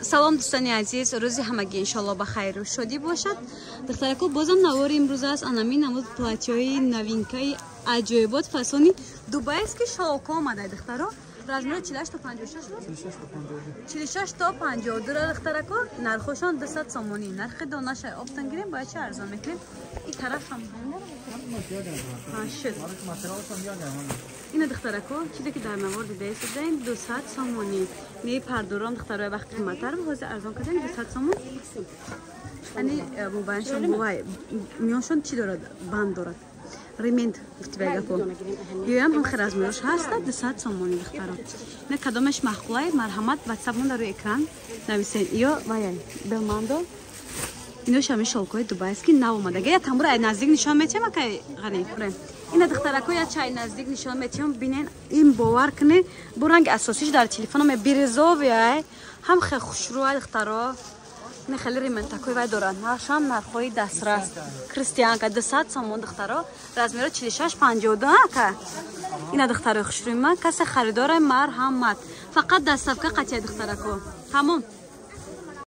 Салом, дӯстони азиз, рӯзи ҳамагӣ иншоалло ба хайру шодӣ бошад. Духтарако, бозам навори имрӯз аст. Анами намуд платьёи новинкаи аҷоибот, фасони дубайский шёлко омадай, духтаро. Размери 48 то 56, 46 то 52 ра, духтарако. Нархошон 200 сомонӣ. Нархи донаша оптан гирем, бояд чи арзон мекунем. И тарафам шуд. Ина, духтарако, чизе ки дар навор дидаистадаем, 200 сомонӣ. Не пардорам, духтарои, вақт қиматтар, ҳозир арзон кардем, 200 сомон. Ани мобайншон бувай, миёншон чӣ дорад? Банд дорад, ремень гуфти ба гапо. Ёям ҳам хел размерош ҳаста, 200 сомонӣ, духтаро. На кадомаш маъқулай, марҳамат, ватсапмон дар рӯи экран нависен. Ё ваяй белмандо, ино шами шёлкои дубайский нав омадага. Я тамбура ай наздик нишон метиҳам, акай Ғани. Ина, духтарако, я чай наздик нишон метиҳам, бинен. Ин, бовар кунед, бо ранги асосиш дар телефономе бирюзовый ай, ҳам хел хушрӯай, духтаро. Не хеле рементакои вай дорад. Нархшам нархҳои дастрас. Крестьянка 200 сомон, духтаро. Размеро 46 52, ака. Ина, духтарои хушрӯи ман, касе харидора, марҳамат. Фақат доставка қатия, духтарако. Тамом.